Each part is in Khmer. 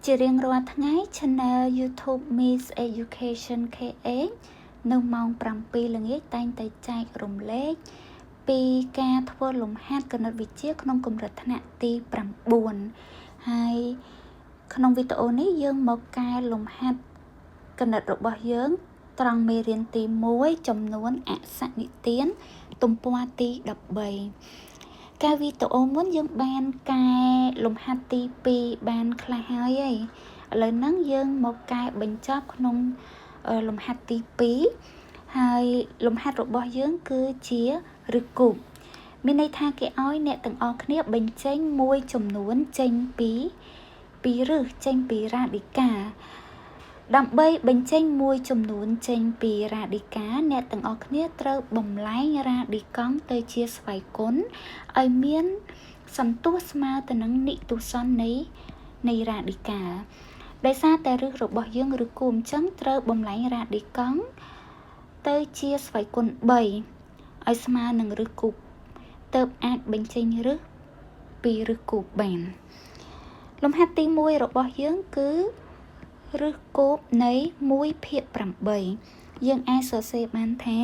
ជារៀងរាល់ថ្ងៃ Channel YouTube Miss Education KH នៅម៉ោង7ល្ងាចតែងតែចែករំលែកពីការធ្វើលំហាត់គណិតវិទ្យាក្នុងកម្រិតថ្នាក់ទី9ហើយក្នុងវីដេអូនេះយើងមកកែលំហាត់គណិតរបស់យើងត្រង់មេរៀនទី1ចំនួនអសនិទានទំព័រទី13កាលវីដេអូមុនយើងបានកែលំហាត់ទី2បានខ្លះហើយឥឡូវហ្នឹងយើងមកកែបញ្ចប់ក្នុងលំហាត់ទី2ហើយលំហាត់របស់យើងគឺជាឫសគូបមានន័យថាគេឲ្យអ្នកទាំងអស់គ្នាបញ្ចេញមួយចំនួនចេញពីឫសចេញពីរ៉ាឌីកាដើម្បីបញ្ចេញមួយចំនួនចេញពីរ៉ាឌីកាអ្នកទាំងអស់គ្នាត្រូវបំលែងរ៉ាឌីកង់ទៅជាស្វ័យគុណឲ្យមានសន្ទុះស្មើទៅនឹងនិទសន្ននៃរ៉ាឌីកាដោយសារតែឫសរបស់យើងឫសគូអញ្ចឹងត្រូវបំលែងរ៉ាឌីកង់ទៅជាស្វ័យគុណ3ឲ្យស្មើនឹងឫសគូទើបអាចបញ្ចេញឫសពីឫសគូបានលំហាត់ទី1របស់យើងគឺឫសគូបនៃ1/8យើងអាចសរសេរបានថា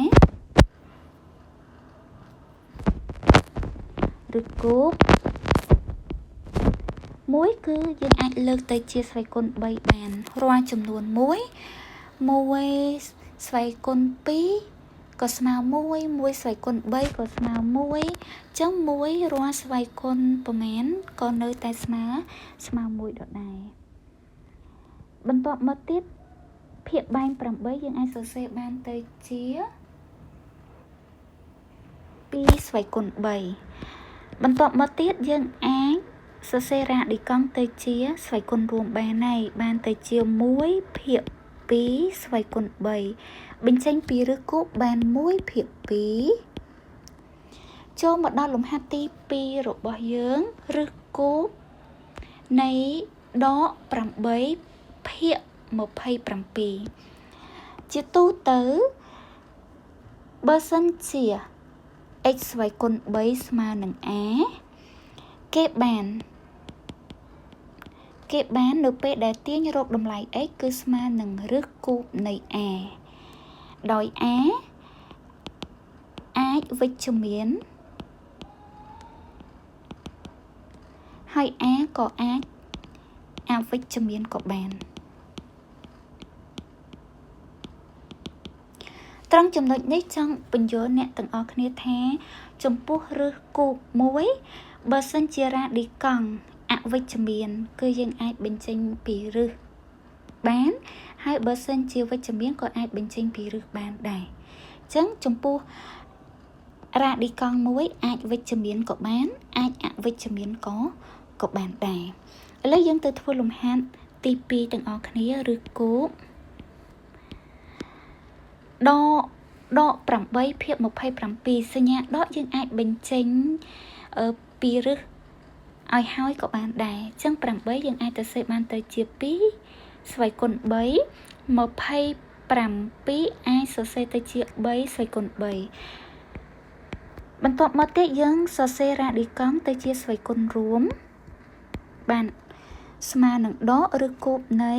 ឫសគូប1គឺយើងអាចលើកទៅជាស្វ័យគុណ3បានរាល់ចំនួន1 1ស្វ័យគុណ2ក៏ស្មើ1 1ស្វ័យគុណ3ក៏ស្មើ1អញ្ចឹង1រាល់ស្វ័យគុណប្រមាណក៏នៅតែស្មើ1ដដែលបន្ទាប់មកទៀតភាគបែង8យើងអាចសរសេរបានទៅជា2ស្វ័យគុណ3បន្ទាប់មកទៀតយើងអាចសរសេររ៉ាឌីកង់ទៅជាស្វ័យគុណរួមបានហើយបានទៅជា1/2ស្វ័យគុណ3បញ្ចេញពីឫសគូបបាន1/2ចូលមកដល់លំហាត់ទី2របស់យើងឫសគូបនៃដក8/27ជាទូទៅបើសិនជា x ស្វ័យគុណ3ស្មើនឹង a គេបាននៅពេលដែលទាញរកតម្លៃ x គឺស្មើនឹងឫសគូបនៃ a ដោយ a អាចវិជ្ជមានហើយ a ក៏អាចអវិជ្ជមានក៏បានត្រង់ចំណុចនេះចង់បញ្យល់អ្នកទាំងអស់គ្នាថាចំពោះឫសគូបមួយបើសិនជារ៉ាឌីកង់អវិជ្ជមានគឺយើងអាចបញ្ចេញពីឫសបានហើយបើសិនជាវិជ្ជមានក៏អាចបញ្ចេញពីឫសបានដែរអញ្ចឹងចំពោះរ៉ាឌីកង់មួយអាចវិជ្ជមានក៏បានអាចអវិជ្ជមានក៏បានដែរឥឡូវយើងទៅធ្វើលំហាត់ទី2ទាំងអស់គ្នាឫសគូបដក8/27សញ្ញាដកយើងអាចបញ្ចេញពីឫសឲ្យហើយក៏បានដែរអញ្ចឹង8យើងអាចទៅសេបានទៅជា2ស្វ័យគុណ3 27អាចសរសេរទៅជា3ស្វ័យគុណ3បន្ទាប់មកទៀតយើងសរសេររ៉ាឌីកង់ទៅជាស្វ័យគុណរួមបានស្មើនឹងដកឬគូបនៃ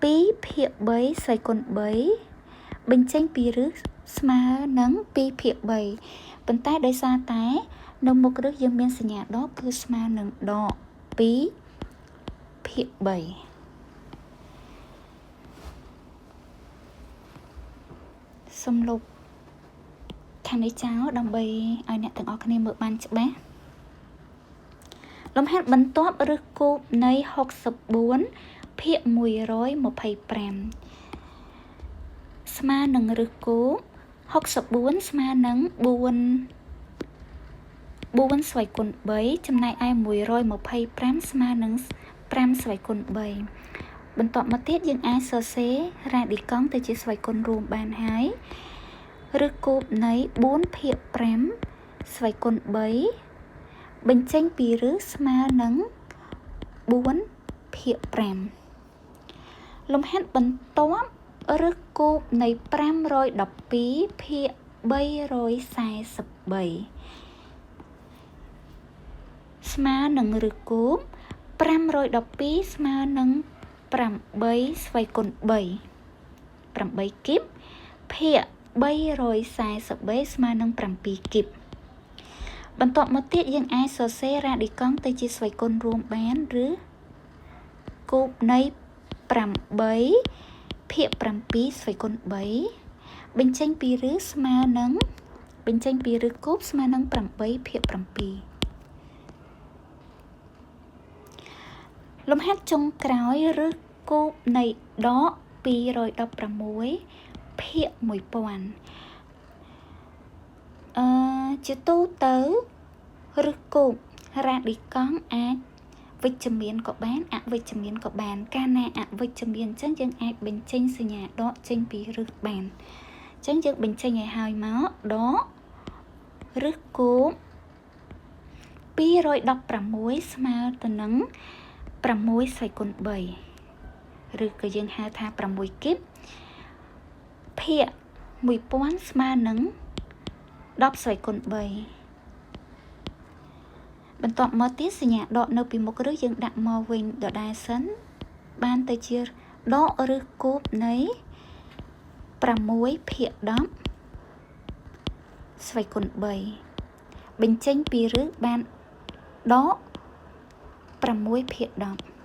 2/3ស្វ័យគុណ3បញ្ចេញពីឫសស្មើនឹង2/3ប៉ុន្តែដោយសារតែនៅមុខឫសយើងមានសញ្ញាដកគឺស្មើនឹងដក2/3សំលុបខាងនេះចោលដើម្បីឲ្យអ្នកទាំងអស់គ្នាមើលបានច្បាស់លំហាត់បន្ទាប់ឫសគូបនៃ64/125ស្មើនឹងឫសគូប64ស្មើនឹង4 4ស្វ័យគុណ3ចំណែកឯ125ស្មើនឹង5ស្វ័យគុណ3បន្ទាប់មកទៀតយើងអាចសរសេររ៉ាឌីកង់ទៅជាស្វ័យគុណរួមបានហើយឫសគូបនៃ4/5ស្វ័យគុណ3បញ្ចេញពីឫសស្មើនឹង4/5លំហាត់បន្ទាប់ឫសគូបនៃ512/343ស្មើនឹងឫសគូប 512ស្មើនឹង8ស្វ័យគុណ3 8គីបភាគ343ស្មើនឹង7គីបបន្ទាប់មកទៀតយើងអាចសរសេររ៉ាឌីកង់ទៅជាស្វ័យគុណរួមបានឬគូបនៃ8ភាគ7ស្វ័យគុណ3បញ្ចេញពីឫសស្មើនឹងបញ្ចេញពីឫសគូបស្មើនឹង8ភាគ7លំហាត់ចុងក្រោយឬគូបនៃដក216ភាគ1000អឺជាទូទៅឬគូបរ៉ាឌីកង់អាចវិជ្ជមានក៏បានអវិជ្ជមានក៏បានកាលណាអវិជ្ជមានអញ្ចឹងយើងអាចបញ្ចេញសញ្ញាដកចេញពីឫសបានអញ្ចឹងយើងបញ្ចេញឲ្យហើយមកដកឫសគូប216ស្មើទៅនឹង6ស្វ័យគុណ3ឬក៏យើងហៅថា6គីបភាគ1000ស្មើនឹង10ស្វ័យគុណ3បន្ទាប់មកទៀតសញ្ញាដកនៅពីមុខឬយើងដាក់មកវិញដដែលសិនបានទៅជាដកឬគូបនៃ6ភាគ10ស្វ័យគុណ3បញ្ចេញពីឫសបានដក6ភាគ10